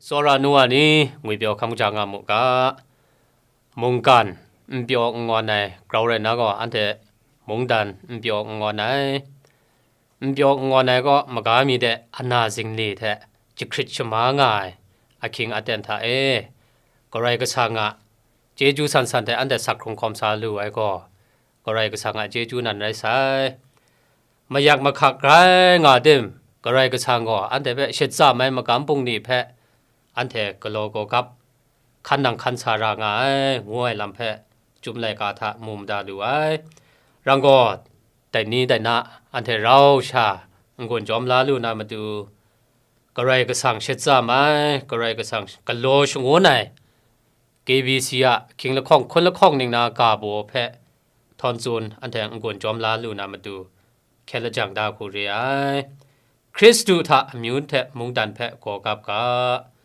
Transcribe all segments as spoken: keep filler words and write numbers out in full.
Tsawra nu wa ni, ngwipyaw hkang ja nga mu ga. Mungkan n pyaw n ngawn ai grau rai na gaw, anhte mungdan n pyaw n ngawn ai. N pyaw n ngawn ai gaw, maga mi de ana zingli hte jahkrit shama nga ai ahkying aten hta e, Karai Kasang a chyeju san san hte anhte sak hkrung hkawm sa lu ai gaw, Karai Kasang a chyeju nan rai sai. Mayak mahkak rai nga tim, Karai Kasang gaw anhte hpe shachyam ai magam bungli hpe anhte galaw gawgap, hkan nang hkan sa ra nga ai, ngu ai lam hpe Chyum laika hta mu mada lu ai. Rang gaw, dai ni dai na, anhte rau sha n-gun jawm la lu na matu, Karai Kasang shachyam ai, Karai Kasang galaw shangun ai, K B C a hkying lahkawng hkun lahkawng ning na ga baw hpe htawn tsun anhte n-gun jawm la lu na matu, hkye lajang da hku re ai. Hkristu hta amyu hte mungdan hpe gaw gap ga.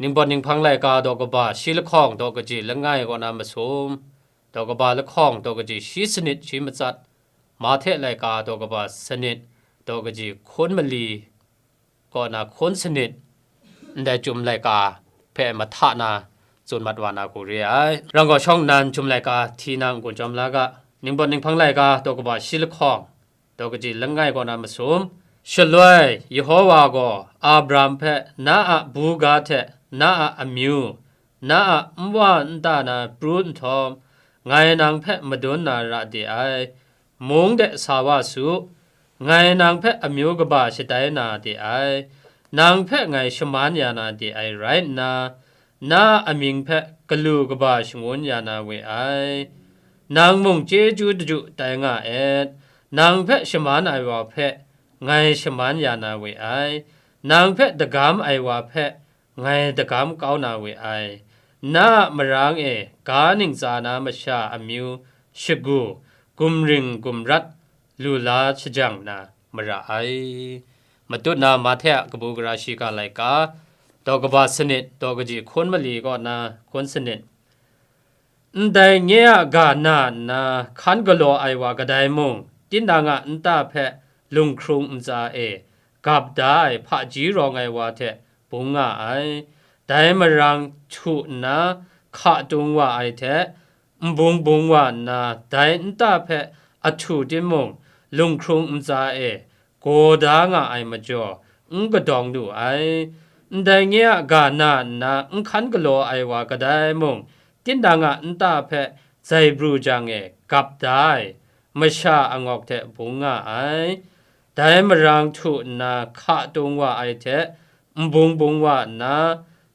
Ningpawt Ninghpang laika daw kaba shi lahkawng daw kaji langai kaw na masum, daw kaba lahkawng daw kaji shi sanit shi matsat, Mahte laika daw kaba sanit daw kaji hkun mali, kaw na hkun sanit, ndai Chyum laika hpe mahta na tsun mat wa na hku re ai. Rang gaw, shawng nnan Chyum laika hti na n-gun jawm la ga. Ningpawt Ninghpang laika daw kaba shi lahkawng daw kaji langai kaw na masum, shaloi Yehova gaw Abraham hpe, "Na a buga hte na a amyu, na a nwa nta na pru nhtawm, ngai nang hpe madun na ra de ai, mung de sa wa su, ngai nang hpe amyu kaba shatai na de ai, nang hpe ngai shaman ya na de ai rai nna, na a amying hpe galu kaba shangun ya na we ai. Nang mung chyeju daju tai nga et, nang hpe shaman ai wa hpe ngai shaman ya na we ai, nang hpe dagam ai wa hpe ngai dagam kau na we ai. Na a marang e ga ningtsa na masha amyu shagu gumring gumrat lu la shajang na mara ai." Matut na Mahte a kabu gara shiga laika, daw kaba sanit, daw kaji hkun mali kaw na hkun sanit. Ndai nye a ga na nna hkan galaw ai wa kadai mung, tinang a nta hpe lunghkrung ntsa e gap da ai hpaji rawng ai wa hte bung nga ai. Dai marang htu nna hka tung wa ai hte, nbung bung wa nna, dai nta hpe ahtu timung, lunghkrung ntsa e gaw da nga ai majaw, n kadawng lu ai. Ndai nye a ga na nna n hkan galaw ai wa kadai mung, tinang a nta hpe zai bru jang e gap da ai masha angawk hte bung nga ai. Dai marang htu nna hka tung wa ai hte, nbung bung wa nna,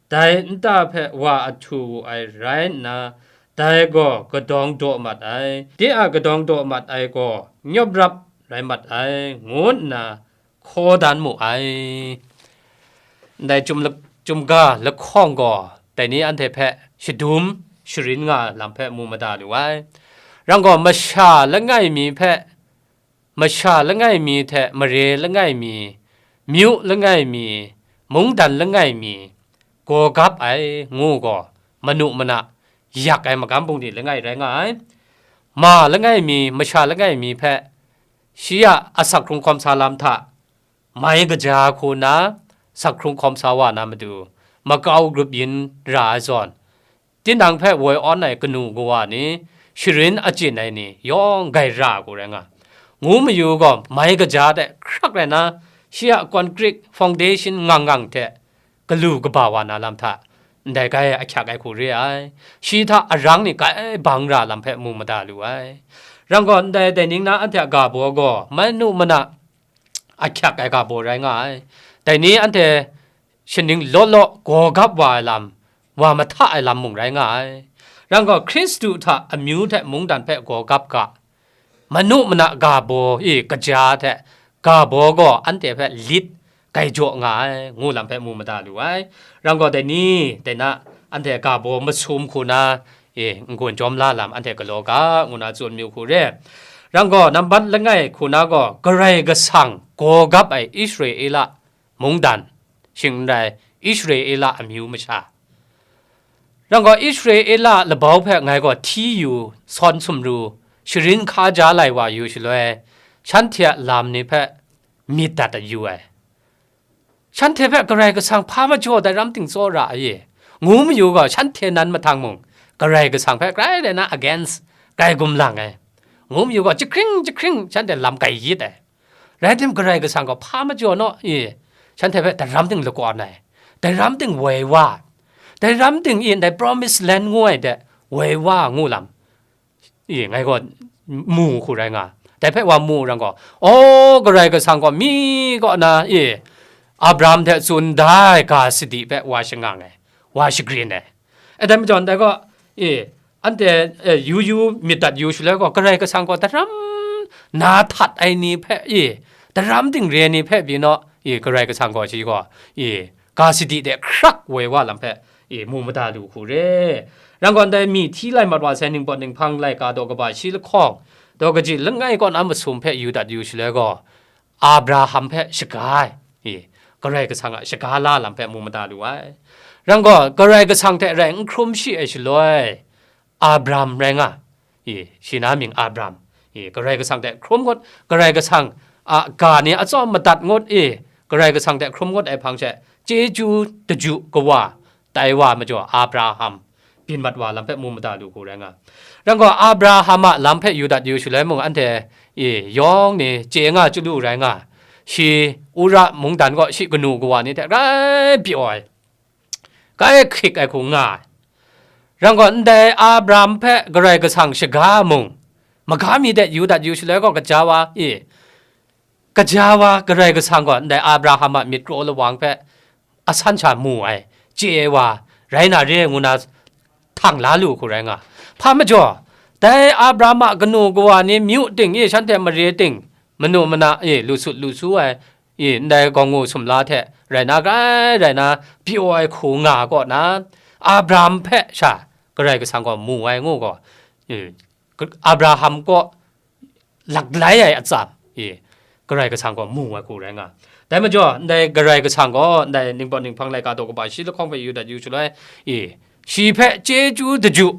dai nta hpe wa ahtu wu ai rai nna, dai gaw kadawng daw mat ai, de a kadawng daw mat ai gaw nyawp rap rai mat ai, ngu nna hkaw dan mu ai. Ndai Chyum la-, Chyum ga lahkawng gaw, dai ni anhte hpe shadum sharin nga lam hpe mu mada lu ai. Rang gaw, masha langai mi hpe, masha langai mi hte mare langai mi, myu langai mi, mungdan langai mi, gaw gap ai, ngu gaw, manu mana yak ai magam bungli langai rai nga ai. Ma langai mi, masha langai mi hpe, shi a asak hkrung hkawm sa lam hta, mai kaja hku na, sak hkrung hkawm sa wa na matu, makau grup yin ra ai zawn, tinang hpe woi awn ai kanu kawa ni, sharin achyin ai ni yawng grai ra hku rai nga, ngu mayu gaw, mai kaja de hkrak rai na, shi a concrete foundation ngang ngang hte galu kaba wa na lam hta, ndai grai ahkyak ai hku re ai. Shi hta arang ni grai bang ra lam hpe mu mada lu ai. Rang gaw, ndai dai ning na anhte a ga baw gaw, manu mana ahkyak ai ga baw rai nga ai. Dai ni anhte shaning law law gaw gap wa ai lam, wa mahta ai lam mung rai nga ai. Rang gaw, Hkristu hta amyu hte mungdan hpe gaw gap ga, manu mana ga baw i kaja hte ga baw gaw anhte hpe lit grai jaw nga ai, ngu lam hpe mu mada lu ai. Rang gaw, dai ni, dai na, anhte ga baw masum hku na, e, n-gun jawm la lam anhte galaw ga, ngu na tsun mayu hku re. Rang gaw, nambat langai hku na gaw, Karai Kasang gaw gap ai Israela mungdan, shing n rai, Israela amyu masha. Rang gaw, Israela labau hpe ngai gaw hti yu, sawn sumru, sharin hka ja lai wa yu shaloi, shanhte a lam ni hpe myit dat yu ai. Shanhte hpe Karai Kasang hpa majaw dai ram ting tsawra ai? ngu mayu gaw, shanhte nan mahtang mung, Karai Kasang hpe grai rai na against, grai gumlang ai. Ngu mayu gaw, jahkring jahkring shanhte lam grai yit ai. Rai tim, Karai Kasang gaw hpa majaw naw i, shanhte hpe daram ting lakawn ai, daram ting woi wa, daram ting i, ndai promise land ngu ai de woi wa ngu lam, i, ngai gaw mu hku rai nga. Dai hpe wa mu rang gaw, o, Karai Kasang gaw mi kaw na i, Abraham hte tsun da ai ga sadi hpe wa shangang ai, wa shagrin ai. E dai majaw, ndai gaw, i, anhte, e, yu yu myit dat yu shaloi gaw, Karai Kasang gaw daram na htat ai ni hpe, i, daram ting re ni hpe pyi naw, i, Karai Kasang gaw shi gaw, i, ga sadi de hkrak woi wa lam hpe, i, mu mada lu hku re. Rang gaw, ndai mi hti lai mat wa sai ningpawt ninghpang laika daw kaba shi lahkawng, daw kaji langai kaw na masum hpe yu dat yu shaloi gaw, Abraham hpe shaga ai, i, Karai Kasang a shaga la lam hpe mu mada lu ai. Rang gaw, Karai Kasang hte rai n hkrum shi ai shaloi, Abraham rai nga, i, shi na mying Abraham, i, Karai Kasang hte hkrum ngut, Karai Kasang a ga ni atsawm madat ngut, i, Karai Kasang hte hkrum ngut ai hpang she, chyeju daju kawa, tai wa majaw Abraham byin mat wa lam hpe mu mada lu hku rai nga. Rang gaw, Abraham a lam hpe yu dat yu shaloi mung, anhte, i, yawng ni chye nga chyalu rai nga, shi Ura mungdan gaw shi kanu kawa ni hte grai pyaw ai, grai hkrik ai hku nga ai. Rang gaw, ndai Abraham hpe Karai Kasang shaga mung, maga mi de yu dat yu shaloi gaw, kaja wa, i, kaja wa Karai Kasang gaw ndai Abraham a myit kraw lawang hpe asan sha mu ai, chye ai wa rai na re ngu na htang la lu hku rai nga. Hpa majaw, dai Abraham a kanu kawa ni myu ting i, shanhte mare ting, manu mana i, lu sut lu su ai i, ndai gawngngu sumla hte rai na, grai rai na, pyaw ai hku nga kaw na, Abraham hpe sha Karai Kasang gaw mu ai ngu gaw, i, Abraham kaw laklai ai atsam, i, Karai Kasang gaw mu ai hku rai nga. Dai majaw, ndai Karai Kasang gaw ndai ningpawt ninghpang laika daw kaba shi lahkawng hpe yu dat yu shaloi, i, shi hpe chyeju daju,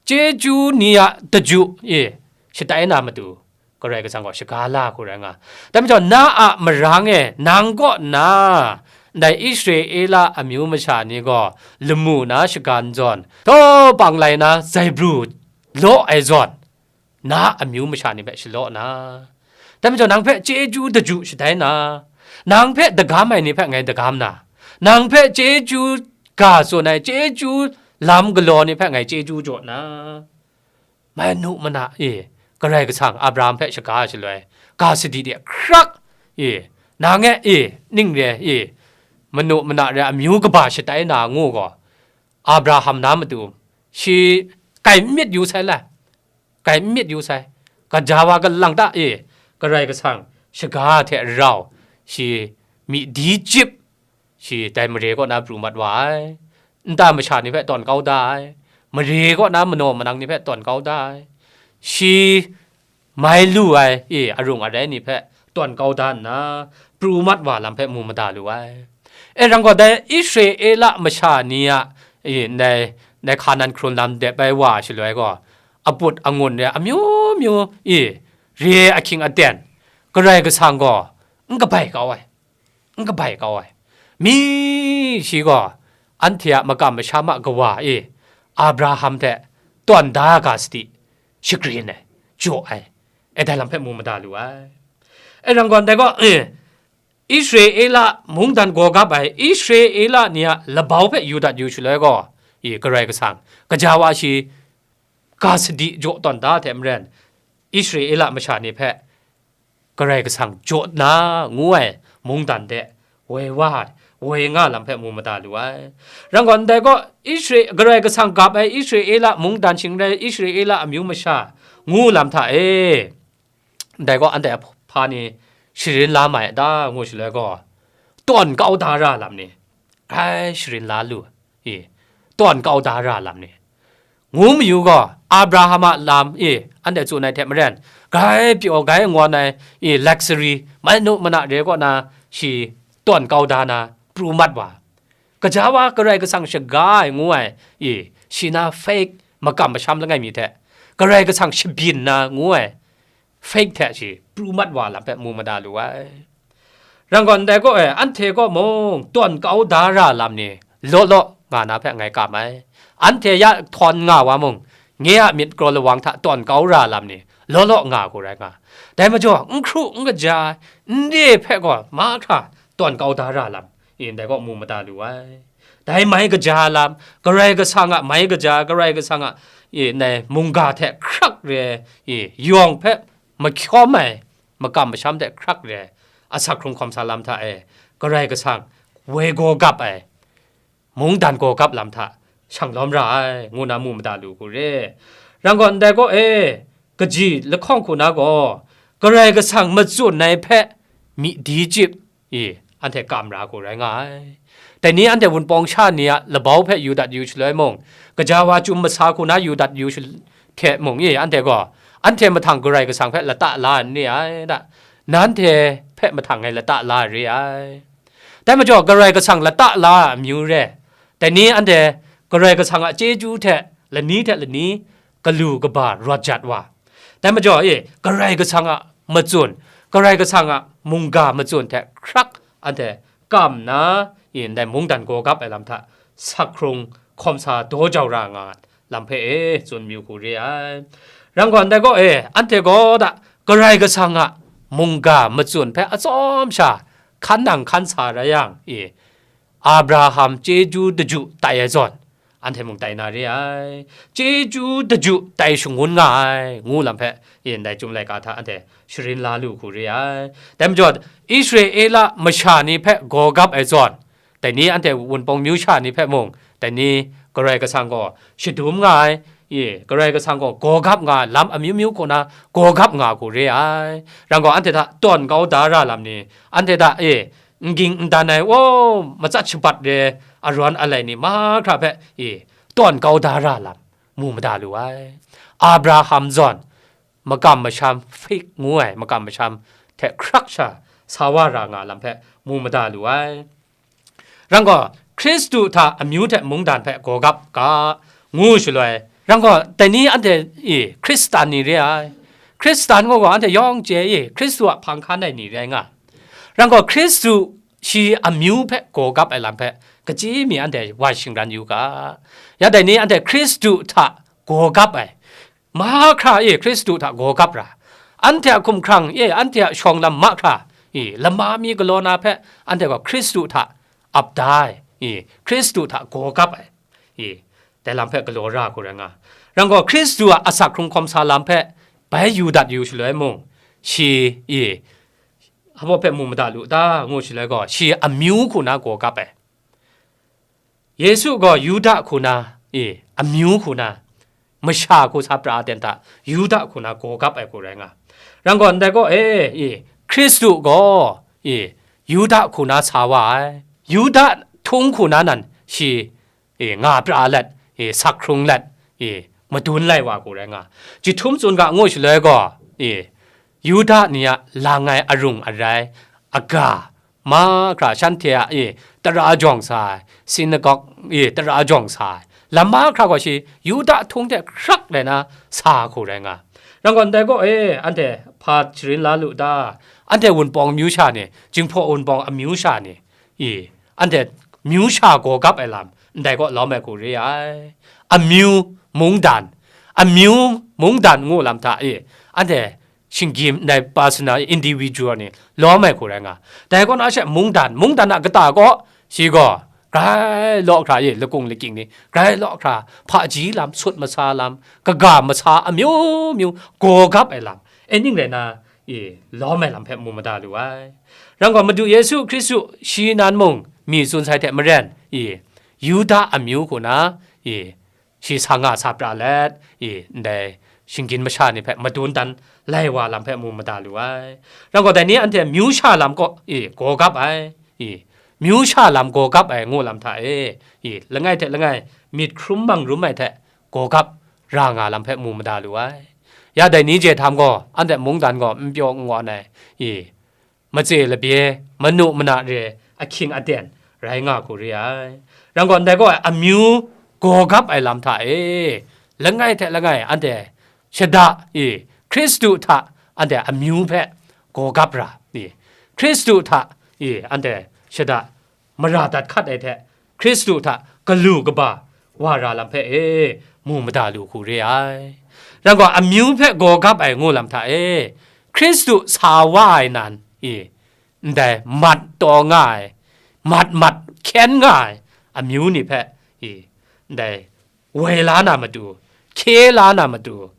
chyeju ni a daju, i, shatai na matu, Karai Kasang gaw shaga la hku rai nga. Dai majaw, na a marang e, nang kaw nna, ndai Israela amyu masha ni gaw lamu na shagan zawn, daw bang lai na zaibru law ai zawn, na amyu masha ni hpe shalaw na, dai majaw nang hpe chyeju daju shatai na, nang hpe dagam ai ni hpe ngai dagam na, nang hpe chyeju ga tsun ai chyeju lam galaw ni hpe ngai chyeju jaw na, mai nu mana e, Karai Kasang Abraham hpe shaga shaloi, ga sadi de hkrak e, nang e e, ning re e, manu mana re amyu kaba shatai na ngu gaw, Abraham na matu, shi kai n myit yu sai lai, kai n myit yu sai. Gaja wa galang ta e, Karai Kasang shaga hte rau, shi myi di jip, shi dai mare kaw na pru mat wa ai. Nta masha ni hpe tawn kau da ai. Mare kaw na manaw manang ni hpe tawn kau da ai. Shi mai lu ai, e, arung arai ni hpe tawn kau da nna, pru mat wa lam hpe mu mada lu ai. E rang gaw, dai Israela masha ni a, e, ndai, ndai Hkanan hkrun lam dep ai wa shaloi gaw, aput angun re amyu myu, e, re ahkying aten, Karai Kasang gaw n kabai kau ai, n kabai kau ai. Mi shi gaw anhte a makam masham a kawa e Abraham hte tawn da ga sadi shagrin ai, jaw ai, e dai lam hpe mu mada lu ai. E rang gaw, ndai gaw, e, Israela mungdan gaw gap ai Israela ni a labau hpe yu dat yu shaloi gaw, e, Karai Kasang, gaja wa shi ga sadi jaw tawn da hte maren, Israela masha ni hpe Karai Kasang jaw na ngu ai mungdan de woi wa ai, woi nga lam hpe mu mada lu ai. Rang gaw, ndai gaw, Isra-, Karai Kasang gap ai Israela mungdan shing rai, Israela amyu masha ngu lam hta e, ndai gaw, anhte hpa ni sharin la mai a ta, ngu shaloi gaw, tawn kau da ra lam ni, grai sharin la lu, e, tawn kau da ra lam ni, ngu mayu gaw, Abraham a lam, e, anhte tsun ai hte maren, grai pyaw, grai ngawn ai, e, luxury, mai nu mana re kaw na, shi tawn kau da na, pru mat wa. Gaja wa Karai Kasang shaga ai ngu ai, e, shi na fake makam masham langai mi hte, Karai Kasang shabyin na ngu ai, fake hte shi pru mat wa lam hpe mu mada lu ai. Rang gaw, ndai gaw, e, anhte kaw mung tawn kau da ra lam ni, law law, nga na hpe ngai kam ai. Anhte ya htawn nga wa mung, nye a myit kraw lawang hta tawn kau ra lam ni law law nga hku rai nga. Dai majaw, n hkru n kaja ai, n re hpe gaw mahkra tawn kau da ra lam, e, ndai kaw mu mada lu ai. Dai mai kaja lam, Karai Kasang a mai kaja, Karai Kasang a, e, ndai mungga hte hkrak re ai, e, yawng hpe mahkyawm ai, makam masham hte hkrak re ai, asak hkrung hkawm sa lam hta e, Karai Kasang woi gaw gap ai, mungdan gaw gap lam hta shang lawm ra ai, ngu na mu mada lu hku re. Rang gaw, ndai kaw e, kaji lahkawng hku na gaw, Karai Kasang matsun ai hpe myi di chyip, i, anhte kam ra hku rai nga ai. Dai ni anhte Wunpawng sha ni a labau hpe yu dat yu shaloi mung, gaja wa chyum masa hku na yu dat yu shal-, hte mung, i, anhte gaw, anhte mahtang Karai Kasang hpe lata la n re ai da, nanhte hpe mahtang ngai lata la re ai. Dai majaw, Karai Kasang lata la ai amyu re, dai ni anhte Karai Kasang a chyeju hte lani hte lani galu kaba rawt jat wa. Dai majaw, e, Karai Kasang a matsun, Karai Kasang a mungga matsun hte hkrak anhte kam nna, e, ndai mungdan gaw gap ai lam hta sak hkrung hkawm sa daw jau ra nga lam hpe e tsun mayu hku re ai. Rang gaw, ndai gaw e, anhte gaw da Karai Kasang a mungga matsun hpe atsawm sha hkan nang hkan sa rai yang, e, Abraham chyeju daju tai ai zawn, anhte mung tai na re ai. Chyeju daju tai shangun nga ai, ngu lam hpe, e, ndai Chyum laika hta anhte sharin la lu hku re ai. Dai majaw, Israela masha ni hpe gaw gap ai zawn, dai ni anhte Wunpawng myu sha ni hpe mung, dai ni Karai Kasang gaw shadum nga ai, e, Karai Kasang gaw gaw gap nga ai lam amyu myu hku na gaw gap nga hku re ai. Rang gaw, anhte hta tawn kau da ra lam ni, anhte hta, e, n ging n dan ai, o, matsat shabat re ai arawn alai ni mahkra hpe, e, tawn kau da ra lam mu mada lu ai. Abraham zawn, makam masham fik ngu ai makam masham hte hkrak sha sa wa ra nga lam hpe mu mada lu ai. Rang gaw, Hkristu hta amyu hte mungdan hpe gaw gap ga, ngu shaloi, rang gaw, dai ni anhte, e, Hkristan ni re ai. Hkristan ngu gaw, anhte yawng chye, e, Hkristu a hpang hkan ai ni rai nga. Rang gaw, Hkristu shi amyu hpe gaw gap ai lam hpe, kachyi mi anhte wa shingran yu ga. Ya dai ni anhte Hkristu hta gaw gap ai, mahkra e Hkristu hta gaw gap ra, anhte a hkumhkrang e, anhte a shawng lam mahkra e, lama mi galaw na hpe anhte gaw Hkristu hta ap da ai, e, Hkristu hta gaw gap ai, e, dai lam hpe galaw ra hku rai nga. Rang gaw, Hkristu a asak hkrung hkawm sa lam hpe bai yu dat yu shaloi mung, shi, e, hpa hpe mu mada lu ta, ngu shaloi gaw, shi amyu hku na gaw gap ai. Yesu gaw Yuda hku na, e, amyu hku na, masha hku sa pra ai ten hta, Yuda hku na gaw gap ai hku rai nga. Rang gaw, ndai gaw, e, e, Hkristu gaw, e, Yuda hku na sa wa ai. Yuda htung hku na nan shi, e, nga pra let, e, sak hkrung let, e, madun lai wa hku rai nga. Jahtum tsun ga ngu shaloi gaw, e, Yuda ni a lang ai arung arai, aga, mahkra shanhte a, e, tara jawng sa ai, sinagog, e, tara jawng sa ai, lam mahkra gaw shi Yuda htung hte hkrak rai na sa hku rai nga. Rang gaw, ndai gaw, e, anhte hpa sharin la lu ta? Anhte Wunpawng myu sha ni, Jinghpaw Wunpawng amyu sha ni, e, anhte myu sha gaw gap ai lam, ndai kaw lawm ai hku re ai. Amyu mungdan, amyu mungdan ngu lam hta e, anhte shinggyim ndai personal, individual ni lawm ai hku rai nga. Dai kaw na she mungdan, mungdan a kata kaw, shi gaw grai law hkra e, lakung lakying ni grai law hkra, hpaji lam, sut masa lam, kaga masa amyu myu gaw gap ai lam, e ning rai na, e, lawm ai lam hpe mu mada lu ai. Rang gaw, Madu Yesu Hkristu shi nan mung mi tsun sai hte maren, e, Yuda amyu hku na, e, shi sa nga sa pra let, e, ndai shinggyim masha ni hpe madun dan lai wa lam hpe mu mada lu ai. Rang gaw, dai ni anhte myu sha lam kaw, e, gaw gap ai, e, myu sha lam gaw gap ai ngu lam hta e, e, langai hte langai myit hkrum mang rum ai hte gaw gap ra nga lam hpe mu mada lu ai. Ya dai ni je htam gaw, anhte mungdan gaw n pyaw n ngawn ai, e, matse labye, manu mana re, ahkying aten rai nga hku re ai. Rang gaw, ndai gaw amyu gaw gap ai lam hta e, langai hte langai anhte shada e, Hkristu hta anhte amyu hpe gaw gap ra e, Hkristu hta e, anhte shada mara dat hkat ai hte, Hkristu hta galu kaba wa ra lam hpe e, mu mada lu hku re ai. Rai gaw, amyu hpe gaw gap ai ngu lam hta e, Hkristu sa wa ai nan, i, ndai mat taw nga ai, mat mat hkyen nga ai amyu ni hpe, i, ndai woi la na matu, hkye la na matu,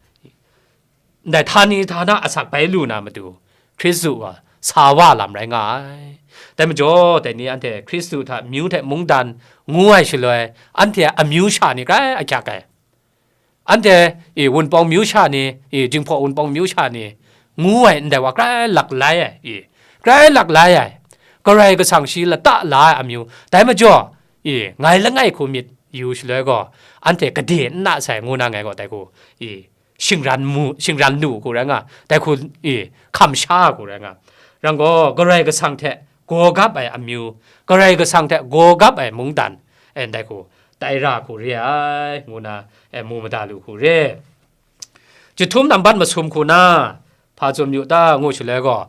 ndai htani htana asak bai lu na matu, Hkristu gaw sa wa lam rai nga ai. Dai majaw, dai ni anhte Hkristu hta myu hte mungdan ngu ai shaloi, anhte a amyu sha ni grai ahkyak ai. Anhte, i, Wunpawng myu sha ni, i, Jinghpaw Wunpawng myu sha ni, ngu ai ndai wa grai lak lai ai, i, grai lak lai ai. Karai Kasang shi lata la ai amyu. Dai majaw, i, ngai langai hku myit yu shaloi gaw, anhte gade n na sai ngu na ngai gaw dai hku, i, shingran mu, shingran lu hku rai nga, dai hku, i, hkam sha hku rai nga. Rai gaw, Karai Kasang hte gaw gap ai amyu, Karai Kasang hte gaw gap ai mungdan, e, dai hku tai ra hku re ai, ngu na, e, mu mada lu hku re. Jahtum nambat masum hku na, hpa tsun yu ta ngu shaloi gaw,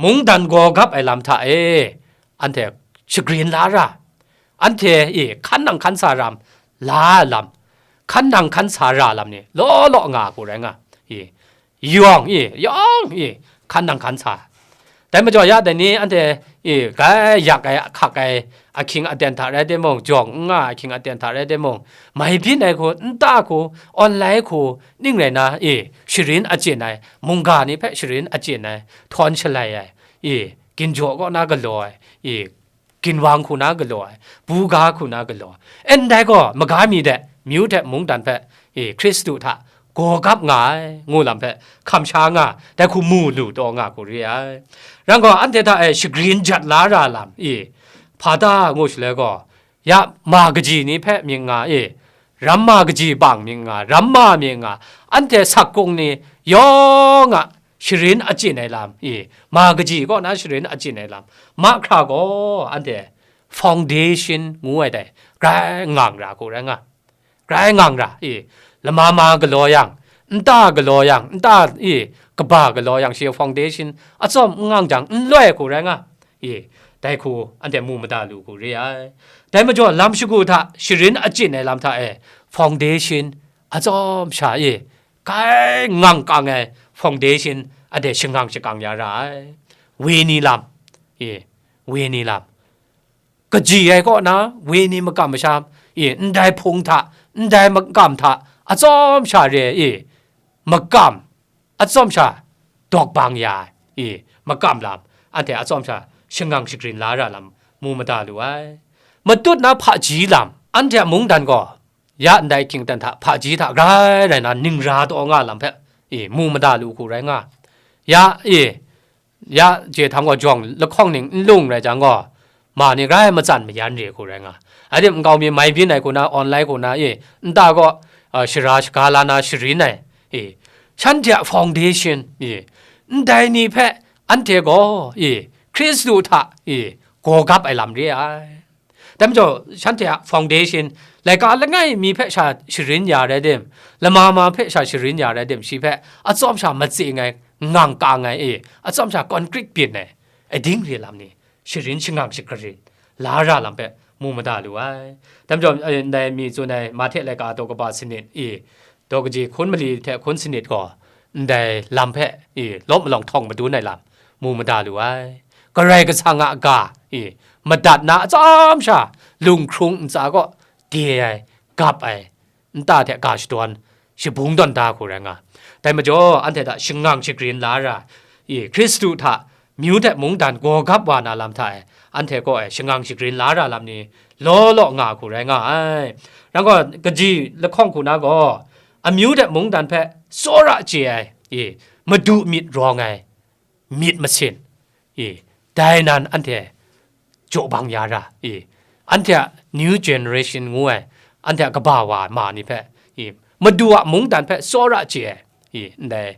mungdan gaw gap ai lam hta e, anhte shagrin la ra, anhte, i, hkan nang hkan sa ram, la ai lam, hkan nang hkan sa ra lam ni law law nga hku rai nga, i, yawng, i, yawng, i, hkan nang hkan sa. Dai majaw ya dai ni anhte, i, grai yak ai, hkak ai, ahkying aten hta rai timung, jawng n nga ai ahkying aten hta rai timung, mai byin ai hku, nta hku, online hku, ning rai na, i, sharin achyin ai, mungga ni hpe sharin achyin ai, htawn shalai ai, i, ginjaw kaw na galaw ai, i, ginwang hku na galaw ai, buga hku na galaw ai. E, ndai gaw, maga mi de, myu hte mungdan hpe, e, Hkristu hta gaw gap nga ai, ngu lam hpe hkam sha nga, dai hku mu lu taw nga hku re ai. Rai gaw, anhte hta e shagrin jat la ra lam, e, hpa ta ngu shaloi gaw, ya ma kaji ni hpe mying nga, e, ramma kaji bang mying nga, ramma mying nga, anhte sak kung ni yawng a sharin achyin ai lam, i, ma kaji kaw na sharin achyin ai lam, mahkra gaw anhte foundation ngu ai dai, grai ngang ra hku rai nga, grai ngang ra, i, lama ma galaw yang, nta galaw yang, nta, i, kaba galaw yang, shi foundation atsawm n ngang jang, n loi hku rai nga, i, dai hku anhte mu mada lu hku re ai. Dai majaw, lam shagu hta sharin achyin ai lam hta e, foundation atsawm sha, i, grai ngang kang ai foundation anhte shangang shakang ya ra ai. Wenyi lam, e, wenyi lam, kaji ai kaw na wenyi makam masham, e, ndai hpung hta, ndai makam hta atsawm sha re, e, makam atsawm sha dawk bang ya ai, e, makam lam, anhte atsawm sha shangang shagrin la ra lam mu mada lu ai. Matut na hpaji lam, anhte a mungdan gaw, ya ndai hkying aten hta hpaji hta grai rai na ningra taw nga lam hpe, e, mu mada lu hku rai nga. Ya, e, ya je htang gaw jawng lahkawng ning n lung rai jang gaw, ma ni grai matsan mayan re hku rai nga. Adim nkau mi mai byin ai hku na, online hku na, e, nta gaw, a, shara shaga la na sharin ai, e, shanhte a foundation, e, ndai ni hpe anhte gaw, e, Hkristu hta, e, gaw gap ai lam re ai. Dai majaw, shanhte a foundation, laika langai mi hpe sha sharin ya rai tim, lama ma hpe sha sharin ya rai tim, shi hpe atsawm sha matsing ai, ngang kang ai, e, atsawm sha concrete byin ai, ading re lam ni, sharin shangang shakarin la ra lam hpe mu mada lu ai. Dai majaw, e, ndai mi tsun ai Mahte laika daw kaba sanit, e, daw kaji hkun mali hte hkun sanit gaw, ndai lam hpe, e, lawp malawng htawng madun ai lam mu mada lu ai. Karai Kasang a ga, e, madat na atsawm sha, lunghkrung ntsa kaw de ai, gap ai, nta hte ga shadawn, shabung dawn da hku rai nga. Dai majaw, anhte hta shangang shagrin la ra, e, Hkristu hta myu hte mungdan gaw gap wa na lam hta e, anhte kaw e shangang shagrin la ra lam ni law law nga hku rai nga ai. Rai gaw, kaji lahkawng hku na gaw, amyu hte mungdan hpe tsawra chye ai, e, madu myit rawng ai myit masin, e, dai nan anhte jaw bang ya ra, e, anhte a new generation ngu ai, anhte a kaba wa ma ni hpe, e, madu a mungdan hpe tsawra chye ai, e, ndai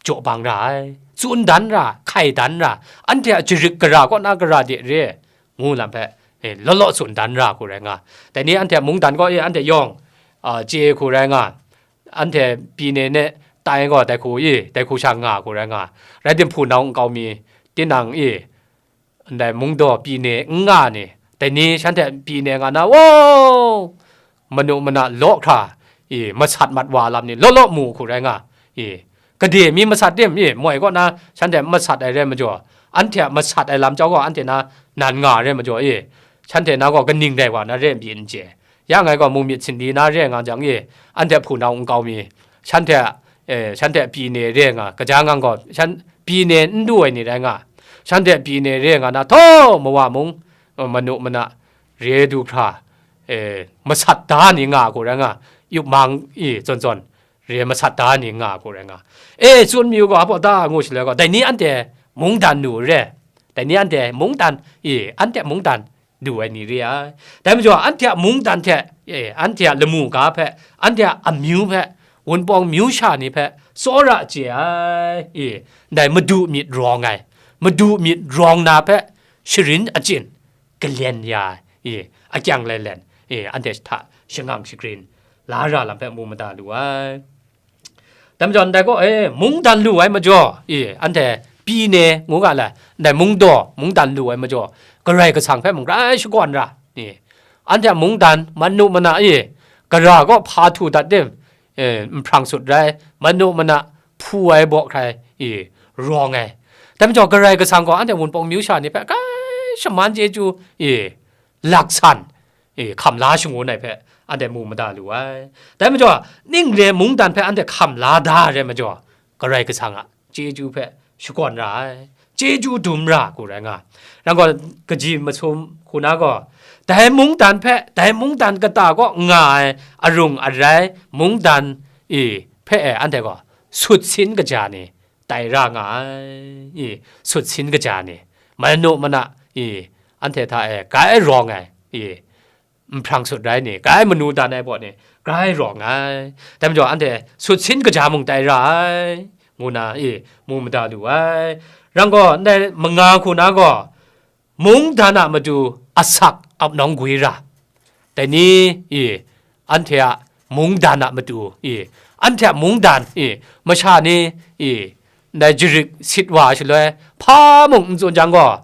jaw bang ra ai, tsun dan ra, hkai dan ra, anhte a jarit gara kaw na gara de re ai, ngu lam hpe, e, law law tsun dan ra hku rai nga. Dai ni anhte a mungdan kaw e anhte yawng, a, chye hku rai nga. Anhte pyi ne ne tai gaw dai hku i, dai hku sha nga hku rai nga. Rai tim, hpunau nkau mi, tinang i, ndai mungdaw pyi ne n nga ni, Dai ni shanhte pyi ne nga na, wow, manu mana law hkra, i, masat mat wa lam ni law law mu hku rai nga, i, gade mi masat tim, i, moi kaw na shanhte masat ai rai majaw, anhte a masat ai lam jau gaw anhte na nan nga ai rai majaw, i, shanhte na gaw kaning rai wa na re n pyi n chye. Ya ngai gaw mung myit sinli na re nga jang, i, anhte hpunau nkau mi, shanhte, e, shanhte pyi ne re nga, kaja ngang gaw shan, pyi ne n du ai ni rai nga, shanhte pyi ne re nga na, htaw mawa mung, e, manu mana, re du hkra, e, masat da ni nga hku rai nga, yup mang i zawn zawn, re masat da ni nga hku rai nga, e, tsun mi u gaw, a baw da ngu shaloi gaw, dai ni anhte mungdan lu re, dai ni anhte mungdan, i, anhte mungdan du ai ni re ai. Dai majaw, anhte a mungdan hte, e, anhte a lamu ga hpe, anhte a amyu hpe, wunpawng myu sha ni hpe tsawra chye ai, i, ndai madu myit rawng ai, madu myit rawng na hpe sharin achyin, galen ya, i, akyang lailen, i, anhte hta shangang shagrin la ra lam hpe mu mada lu ai. Dai majaw, ndai gaw, e, mungdan lu ai majaw, i, anhte pyi ne ngu ga lai, ndai mungdaw, mungdan lu ai majaw, Karai Kasang hpe mung grai shakawn ra, i, anhte a mungdan, manu mana, i, gara gaw hpa htu dat tim, e, nhprang sut rai, manu mana hpu ai baw hkrai, i, rawng ai. Dai majaw, Karai Kasang gaw anhte wunpawng myu sha ni hpe grai shaman chyeju, i, laksan, e, hkam la shangun ai hpe anhte mu mada lu ai. Dai majaw, ning re mungdan hpe anhte hkam la da ai rai majaw, Karai Kasang a chyeju hpe shakawn ra ai, chyeju dum ra hku rai nga. Ran gaw, kaji masum hku na gaw, dai mungdan hpe, dai mungdan kata kaw nga ai arung arai mungdan, i, hpe e anhte gaw sut sin kaja ni, tai ra nga ai, i, sut sin kaja ni, manu mana, i, anhte hta e grai rawng ai, i, nhprang sut rai ni, grai manu dan ai baw ni, grai rawng ai. Dai majaw, anhte sut sin kaja mung tai ra ai, ngu na, i, mu mada lu ai. Ran gaw, ndai manga hku na gaw, mungdan a matu asak ap nawng gwi ra. Dai ni, i, anhte a mungdan a matu, i, anhte a mungdan, i, masha ni, i, ndai jarik sit wa shaloi, hpa mung n tsun jang gaw,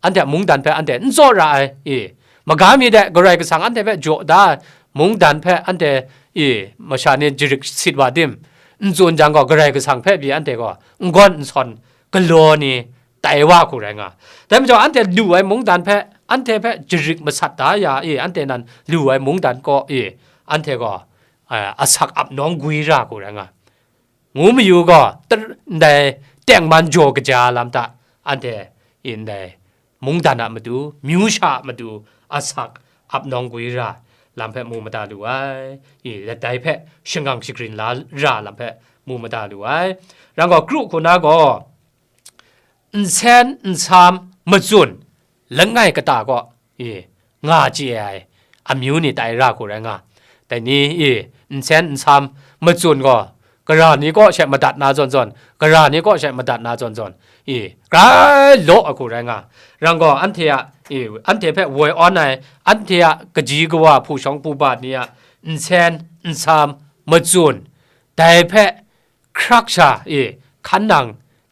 anhte a mungdan hpe anhte n tsaw ra ai, i, maga mi de Karai Kasang anhte hpe jaw da ai mungdan hpe anhte, i, masha ni jarik sit wa tim, n tsun jang gaw, Karai Kasang hpe pyi anhte gaw n gawn n sawn galaw ni, tai wa hku rai nga. Dai majaw, anhte lu ai mungdan hpe, anhte hpe jarik masat da ya i, anhte nan lu ai mungdan kaw i, anhte gaw, eh, asak ap nawng gwi ra hku rai nga. Ngu mayu gaw, tar-, ndai tengman jaw kaja lam hta, anhte i ndai mungdan a matu, myu sha a matu, asak ap nawng gwi ra lam hpe mu mada lu ai. I, dai hpe shangang shagrin la ra lam hpe mu mada lu ai. Ran gaw, kru hku na gaw, nsen nsam matsun langai kata kaw, i, nga chye ai amyu ni tai ra hku rai nga. Dai ni, i, nsen nsam matsun gaw, gara ni kaw she madat na zawn zawn, gara ni kaw she madat na zawn zawn, i, grai law ai hku rai nga. Ran gaw, anhte a, i, anhte hpe woi awn ai, anhte a kaji kawa hpu shawng hpu ba ni a nsen nsam matsun, dai hpe hkrak sha, i, hkan nang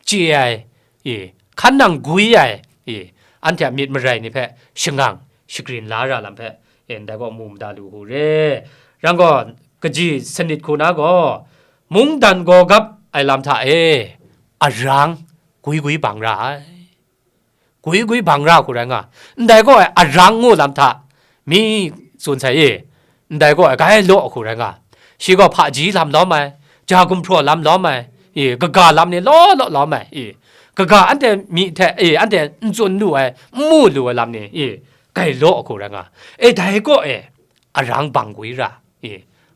chye ai, i, hkan nang gwi ai, i, anhte a myit marai ni hpe shangang shagrin la ra lam hpe, i, ndai gaw mu mada lu hku re. Ran gaw, kaji sanit hku na gaw, mungdan gaw gap ai lam hta e, arang gwi gwi bang ra ai. Gwi gwi bang ra hku rai nga. Ndai gaw e arang ngu lam hta, mi tsun sai i, ndai gaw e grai law hku rai nga. Shi gaw hpaji lam lawm ai, ja gumhpraw lam lawm ai, i, kaga lam ni law law lawm ai, i, kaga anhte myi hte, i, anhte n tsun lu ai, n mu lu ai lam ni, i, grai law hku rai nga. E, dai gaw e, arang bang gwi ra, i,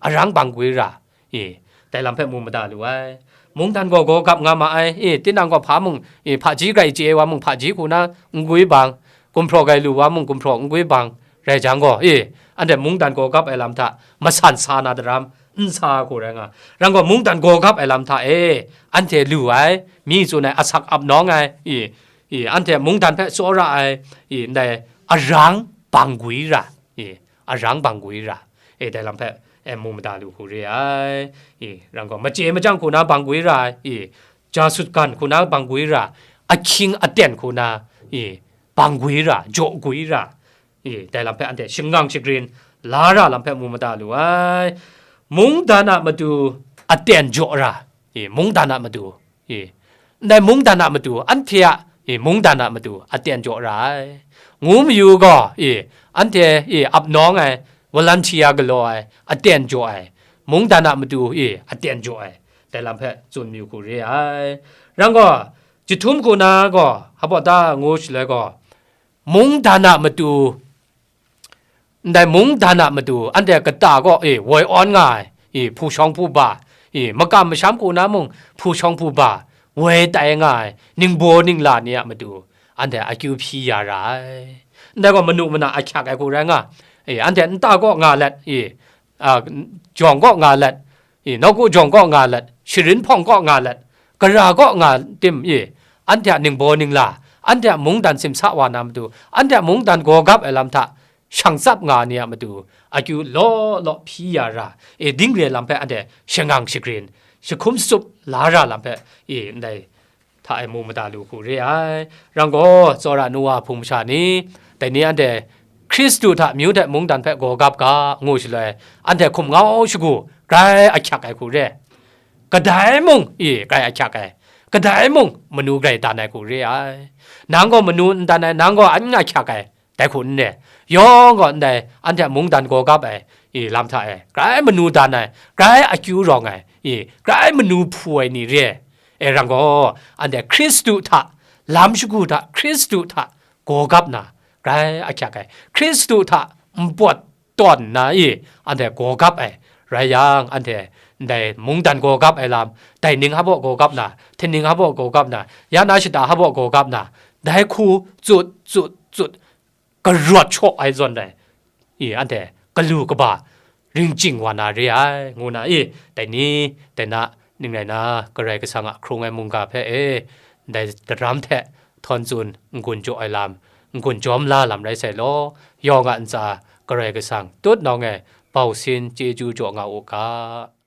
arang bang gwi ra, i, dai lam hpe mu mada lu ai. Mungdan gaw gaw gap nga ma ai, i, tinang gaw hpa mung, i, hpaji grai chye wa mung, hpaji hku na n gwi bang, gumhpraw grai lu wa mung, gumhpraw n gwi bang, rai jang gaw, i, anhte mungdan gaw gap ai lam hta, masan sa na daram, n sa hku rai nga. Ran gaw, mungdan gaw gap ai lam hta e, anhte lu ai, mi tsun ai asak ap nawng ai, i, i, anhte mungdan hpe tsawra ai, i, ndai arang bang gwi ra, i, arang bang gwi ra, e, dai lam hpe, e, mu mada lu hku re ai, i, ran gaw, machye machyang hku na bang gwi ra ai, i, ja sutgan hku na bang gwi ra, ahkying aten hku na, i, bang gwi ra, jaw gwi ra, I, dai lam hpe anhte shangang shagrin la ra lam hpe mu mada lu ai. Mungdan a matu aten jaw ra, i, mungdan a matu, i, ndai mungdan a matu, anhte a, i, mungdan a matu aten jaw ra ai. Ngu mayu gaw, i, anhte, i, ap nawng ai, volunteer galaw ai, aten jaw ai, mungdan a matu, i, aten jaw ai, dai lam hpe tsun mayu hku re ai. Rang gaw, jahtum hku na gaw, hpa ta ngu shaloi gaw, mungdan a matu, ndai mungdan a matu, anhte kata kaw, e, woi awn nga ai, e, hpu shawng hpu ba, e, makam masham hku na mung, hpu shawng hpu ba, woi tai nga ai, ningbaw ningla ni a matu, anhte akyu hpyi ya ra ai. Ndai gaw manu mana ahkyak ai hku rai nga, e, anhte nta kaw nga let, e, a, jawng kaw nga let, i, nawku jawng kaw nga let, sharin hpawng kaw nga let, gara kaw nga tim, i, anhte a ningbaw ningla, anhte a mungdan simsa wa na matu, anhte a mungdan gaw gap ai lam hta shang tsap nga ni a matu, akyu law law hpyi ya ra, i, dingre lam hpe anhte shangang shagrin, jahkum tsup la ra lam hpe, i, ndai hta e mu mada lu hku re ai. Rang gaw, tsawra nu wa hpung masha ni, dai ni anhte Hkristu hta amyu hte mungdan hpe gaw gap ga, ngu shaloi, anhte hkum ngau shagu grai ahkyak ai hku re. Kadai mung, i, grai ahkyak ai. Kadai mung, manu grai dan ai hku re ai. Nang gaw manu n dan ai, nang gaw an ahkyak ai. Dai hku n re, yawng gaw ndai anhte a mungdan gaw gap ai, i, lam hta e, grai manu dan ai, grai akyu rawng ai, i, grai manu hpu ai ni re ai. E, rang gaw, anhte Hkristu hta, lam shagu hta, Hkristu hta gaw gap na, grai ahkyak ai, Hkristu hta npawt tawn nna, i, anhte gaw gap ai, rai yang, anhte ndai mungdan gaw gap ai lam, dai ning hpa gaw gap na, hting ning hpa gaw gap na, ya na shata hpa gaw gap na, dai hku tsut, tsut, tsut, karawt shaw ai zawn rai, i, anhte galu kaba ring chying wa na re ai, ngu na, i, dai ni, dai na, ning rai na, Karai Kasang a hkrung ai mungga hpe e, ndai daram hte htawn tsun n-gun jaw ai lam, n-gun jawm la lam rai sai law, yawng a ntsa Karai Kasang tutnawng e bau sin chyeju jaw nga u ga.